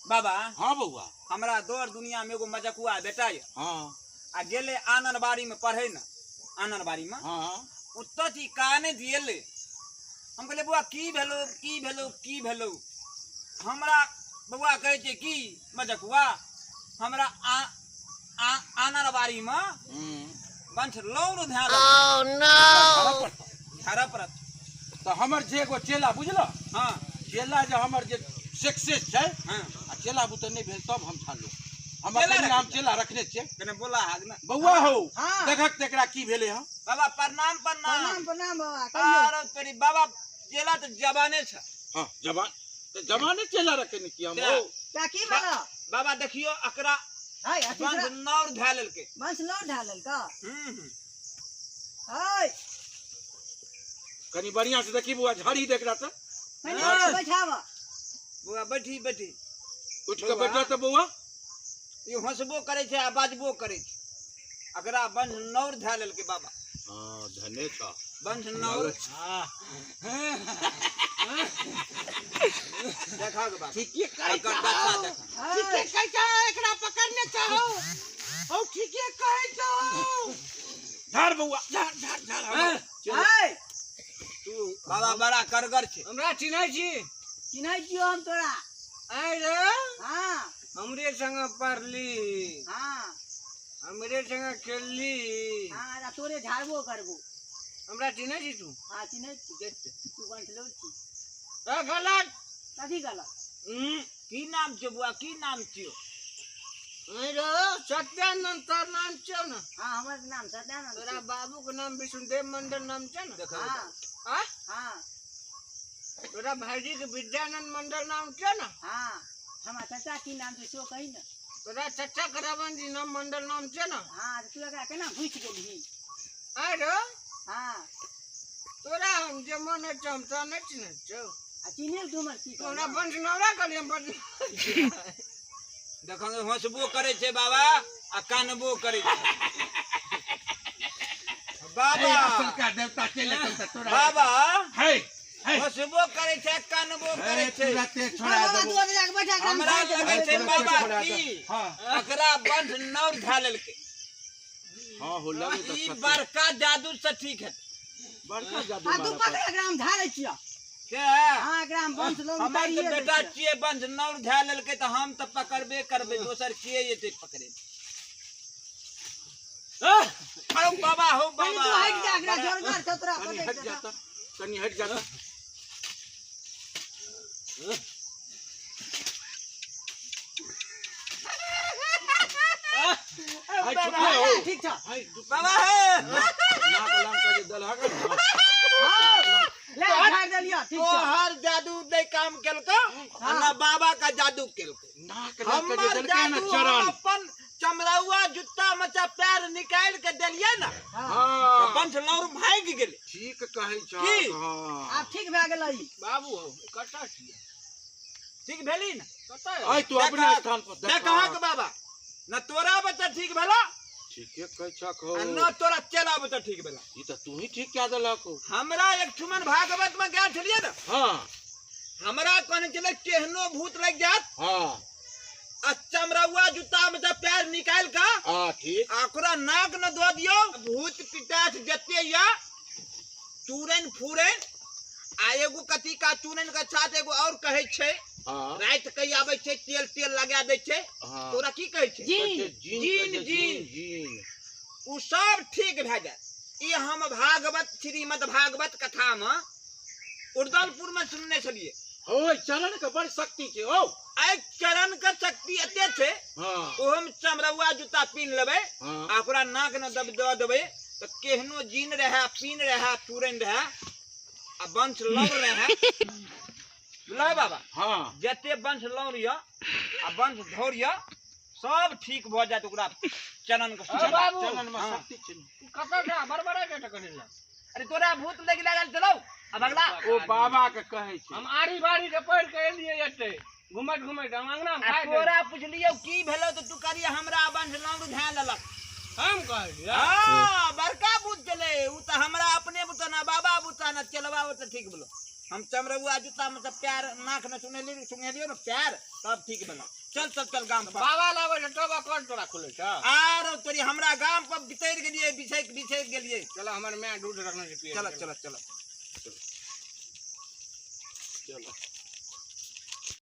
बाबा। हाँ बउआ। हमरा दौड़ दुनिया में एगो मजकुआ बेटा ये। हाँ। आ गेले आंगनबाड़ी में पढ़े न, आंगनबाड़ी में। हाँ। उत्तर जी काने दिएले। हम कहले बउआ की भेलो की भेलो की भेलो? हमरा बउआ कहै छै की मजकुआ हमरा आंगनबाड़ी में बंश लौर ध्यान। Oh no! झाड़ा पड़त। तो हमर जे एगो चेला बुझल? हाँ। चेला जे हमर जे सक्सेस छै। हाँ। आ चेला बुते नहीं भेल तब हम झाड़लो। हम चेला अपने रखने नाम चेला रखने छियै। कने बोला हाथ ना। बउआ हो। हाँ। देखक तेकरा की भेले हँ। बाबा प्रणाम प्रणाम। प्रणाम प्रणाम बाबा कहियो। अरे तोरी बाबा चेला तो जवाने छ। हाँ जवान तो जवाने चेला रखे ने की हम क्या? हो। ता की भेलो? बाबा देखियो अकरा हाय अथी बंश नौर धए लेलकै। वंश नौर धए लेलकै। हम्म। हाय। कनी बढ़िया से देखी बउआ झाड़ी देख रहा था। कनी हाँ। बैठावा। बउआ बैठी बैठी। उठ के बउआ। बैठा तो बउआ। ई हंसबो करे छै आ बाजबो करे छै। अकरा वंश नौर धए लेलकै बाबा। हाँ धने छ। वंश नौर। देखा के बाबा। ठीके कहै एकर दशा देखा। ठीके कहै छौ, एकरा पकड़ने छौ। हौ ठीके कहै छौ। झाड़ बउआ झाड़ झाड़ झाड़। हाय। तू बाबा बड़ा करगर छै। हमरा चिन्है छी? चिन्है छियौ हम तोरा। आइ रे। हाँ। हमरे संग पढ़ली। हाँ। हमरे संग खेलली। हाँ, आ तोरे झाड़बो करबो। हमरा चिन्है छी तू? हाँ चिन्है छी। तू वंश लौर छी। ए गलत। कथी गलत? की नाम छियौ बउआ, की नाम छियौ? आइ रे सत्यानंद तोर नाम छियौ ने? हाँ हमर नाम सत्यानंद। तोरा बाबू के नाम विष्णुदेव मंडल नाम छै ने? देखा। हाँ। आ? हाँ। तोरा भाईजी के विद्यानंद मंडल नाम छै ने? हाँ। हमरा चाचा की नाम छै सेहो कही ने। तोरा चाचा करावन जी नाम मंडल नाम छै ने? हाँ तू एकरा केना घुसि गेलही? आइ रे। हाँ। तोरा हम जे मन होइ छै हम तोरा नहि चिन्है छियौ। आ चिन्है तू हमर की तू हमरा करबह? वंश नौरा कहलियै हम वंश। देखो हंसबो करे छै बाबा आ कानबो करे छै। बाबा असलका देवता चलि एतौ तऽ तोरा। बाबा है है। हंसबो करे छै कानबो करे छै। तुरते छोड़ा बाबा देबो। तू ओतऽ जाके बैठा एकरा हम हमरा झाड़ि देबौ। लगै छै तुरते बाबा छोड़ा की देबो। हाँ। एकरा वंश नौर धए लेलकै। हाँ हो लगे तऽ ई सत्य। बड़का जादू से ठीक है। बड़का जादू आ तू मारऽ पकड़ एकरा हम झाड़ै छियौ। के? हाँ एकरा हम वंश लौर हमर तऽ उतारिये दै बेटा छियौ। छियै वंश नौर धए लेलकै तऽ हम तऽ पकड़बे करबै, दोसर के एतै पकड़े? अरे बाबा हो कनी बाबा। तू हटि जा एकरा जोरगर छौ तोरा कनी पकड़ि हटि जा देतौ। तऽ, कनी हटि जा तऽ। हाय छुटले हो। ठीक छौ। हाय बाबा हे। नाक लाम के जे देलहक ने। हाँ, ले झाड़ि देलियौ ठीक छौ। तोहर जादू नहि काम केलकौ आ न बाबा का जादू केलकौ। नाक लाम के जे हमर देलकै ने जादू हम चरण। अपन चमड़ौआ जुत्ता में से पैर निकालि के देलियै ने हाँ। हाँ। वंश लौर भागि गेलै। ठीक कहै छौ। की? हाँ। आब ठीक भए गेलै ई। बाबू हो कतऽ छियै? ठीक भेली ने? कतऽ? आइ तू अपने स्थान पर देखहक बाबा न तोरा बच्चा ठीक भेला ठीके कहै छक हो। आ न तोरा चेला बच्चा ठीक भेला। ई तऽ तू ही ठीक कए देलक हो। हमरा एक ठुमन भागवत में गेल छलियै ने। हाँ। हमरा कहने छलै केहनो भूत लागि जायत। हाँ। आ चमड़ौआ जुत्ता में से पैर निकालि कऽ हाँ ठीक। आ ओकरा नाक न धो दियौ। भूत पिटाछ जते या चूरन फूरन आ एगो कथी का चूरन के साथ एगो और कहै छै। हाँ। राति के आबै छै तेल तेल लगा दै छै। हाँ। तोरा की कहै छै? Gene. Gene gene, gene. Gene. उ सब ठीक भए जायत। ई हम भागवत श्रीमद् भागवत कथा में उर्दलपुर में सुनने छलियै। हो चरण के बड़ शक्ति छै हो। एहि चरण के शक्ति एते छै। हाँ। ओहो में चमड़ौआ जुत्ता पिन्ह लेबै। हाँ। आ ओकरा नाक न दब दऽ देबै तऽ केहनो जीन रहए पीन रहए चूरन रहए आ वंश लौर रहए। बुझलौ बाबा? हाँ। जते वंश लौर यऽ आ वंश धौर यऽ सब ठीक भऽ जायत ओकरा चरण के अरे बाबू। चरण में हाँ। शक्ति छै। कतऽ जा बड़बड़ाय के करै लए? अरे तोरा भूत लागि लागल चलौ आ भगला। ओ बाबा के कहै छै। हम आरी बारी के पढ़ि के एलियै एते घुमैत घुमैत हम अंगना में आ खाइ तोरा पुछलियौ की भेलौ तऽ तू कहलियै हमरा वंश लौर धए लेलक। हम कहलियै? हाँ, बड़का भूत छलै उ तऽ हमरा अपने बुते ना बाबा बुते ना चेलवा बुते ठीक भेलौ। हम चमरौआ जूता में सब प्यार नाक में सुनेली सुनेलियो ने प्यार, तब ठीक भेलो। चल चल चल गाम पर। बाबा लाबै छै तब अकड़ तोरा खुलै छ। आरो तोरी हमरा गाम पर बितरि गेलियै, बिछैक बिछैक गेलियै। चल हमर माय दूध रखने छै पियै। चल चल चल चल।